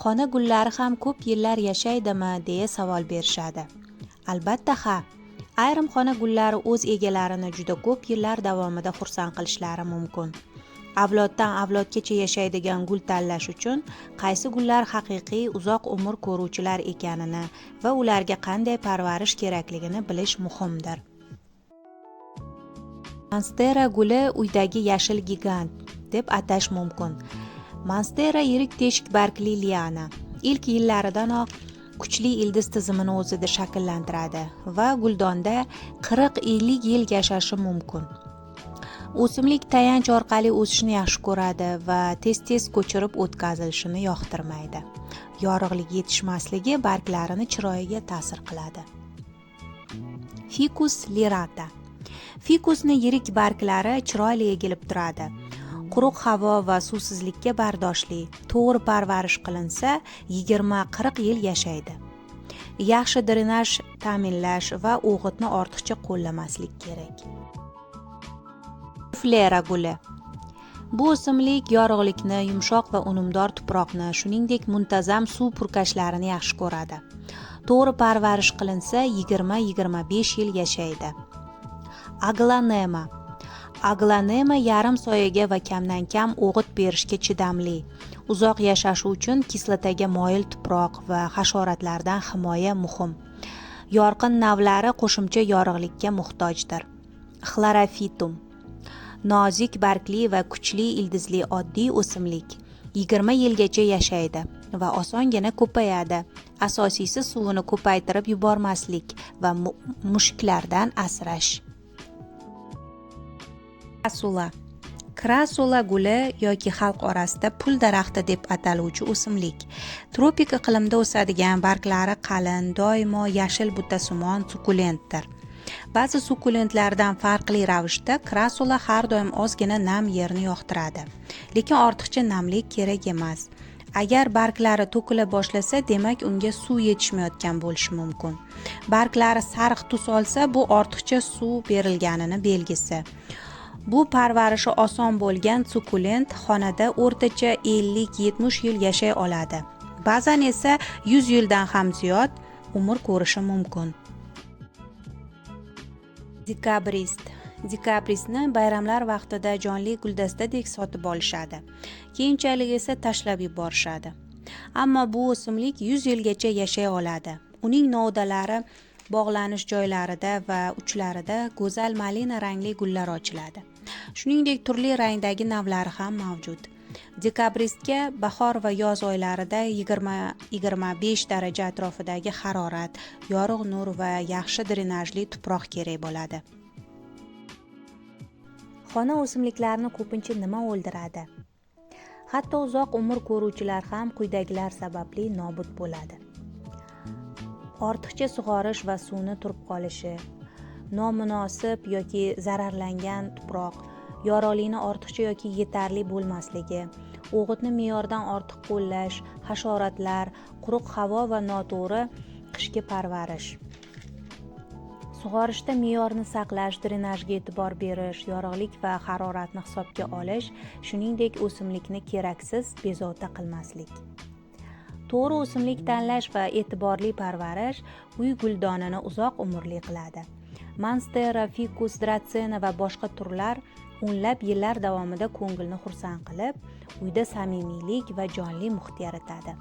Xona gullari ham ko'p yillar yashaydimi deya savol berishadi. Albatta ha. Ayrim xona gullari o'z egalarini juda ko'p yillar davomida xursand qilishlari mumkin. Avloddan avlodgacha yashaydigan gul tanlash uchun qaysi gullar haqiqiy uzoq umr ko'ruvchilar ekanini va ularga qanday parvarish kerakligini bilish muhimdir. Monstera guli uydagi yashil gigant deb atash mumkin. Monstera yirik teshik bargli liana. Ilk yillaridanoq kuchli ildiz tizimini o'zida shakllantiradi va guldonda 40-50 yil yashashi mumkin. O'simlik tayanch orqali o'sishni yaxshi ko'radi va tez-tez ko'chirib o'tkazilishini yoqtirmaydi. Yorug'lik yetishmasligi barglarini chiroyiga ta'sir qiladi. Ficus lirata. Fikusni yirik barglari chiroyli egilib turadi. Quruq havo va suvsizlikka bardoshli, to'g'ri parvarish qilinsa 20-40 yil yashaydi. Yaxshi drenaj ta'minlash va o'g'itni ortiqcha qo'llamaslik kerak. Flera guli. Bu o'simlik yorug'likni, yumshoq va unumdor tuproqni, shuningdek muntazam suv purkashlarini yaxshi ko'radi. To'g'ri parvarish qilinsa 20-25 yil yashaydi. Aglonema. Aglonema yarim soyaga va kamdan-kam o'g'it berishga chidamli. Uzoq yashashi uchun kislotaga moyil tuproq va hasharotlardan himoya muhim. Yorqin navlari qo'shimcha yorug'likka muhtojdir. Xlorofitum. Nozik bargli va kuchli ildizli oddiy o'simlik. 20 yilgacha yashaydi va osongina ko'payadi. Asosiysi suvini ko'paytirib yubormaslik va mushuklardan asrash. Krasula. Krasula guli yoki xalq orasida pul daraxti deb ataluvchi o'simlik. Tropik iqlimda o'sadigan, barglari qalin, doimo yashil butasimon sukulentdir. Ba'zi sukulentlardan farqli ravishda krasula har doim ozgina nam yerni yoqtiradi. Lekin ortiqcha namlik kerak emas. Agar barglari to'kila boshlasa, demak unga suv yetishmayotgan bo'lishi mumkin. Barglari sariq tus olsa, bu ortiqcha suv berilganini belgisi. Bu parvarishi oson bo'lgan sukulent xonada o'rtacha 50-70 yil yashay oladi. Ba'zan esa 100 yildan ham ziyod umr ko'rishi mumkin. Dekabrist. Dekabristni bayramlar vaqtida jonli guldastadek sotib olishadi. Keyinchalik esa tashlab yuborishadi. Ammo bu o'simlik 100 yilgacha yashay oladi. Uning novdalari bog'lanish joylarida va uchlarida go'zal malina rangli gullar ochiladi. Shuningdek, turli rangdagi navlari ham mavjud. Dekabristga bahor va yoz oylarida 20-25 daraja atrofidagi harorat, yorug' nur va yaxshi drenajli tuproq kerak bo'ladi. Xona o'simliklarini ko'pincha nima o'ldiradi? Hatto uzoq umr ko'ruvchilar ham quyidagilar sababli nobud bo'ladi. Ortiqcha sug'orish va suvni turib qolishi, nomunosib yoki zararlangan tuproq, yorug'likni ortiqcha yoki yetarli bo'lmasligi, o'g'itni me'yordan ortiq qo'llash, hasharotlar, quruq havo va noto'g'ri qishki parvarish. Sug'orishda me'yorni saqlash, drenajga e'tibor berish, yorug'lik va haroratni hisobga olish, shuningdek o'simlikni keraksiz bezovta qilmaslik. To'g'ri o'simlik tanlash va e'tiborli parvarish uy guldonini uzoq umrli qiladi. Monstera, fikus, dratsena va boshqa turlar o'nlab yillar davomida ko'ngilni xursand qilib, uyda samimiylik va jonli muhit yaratadi.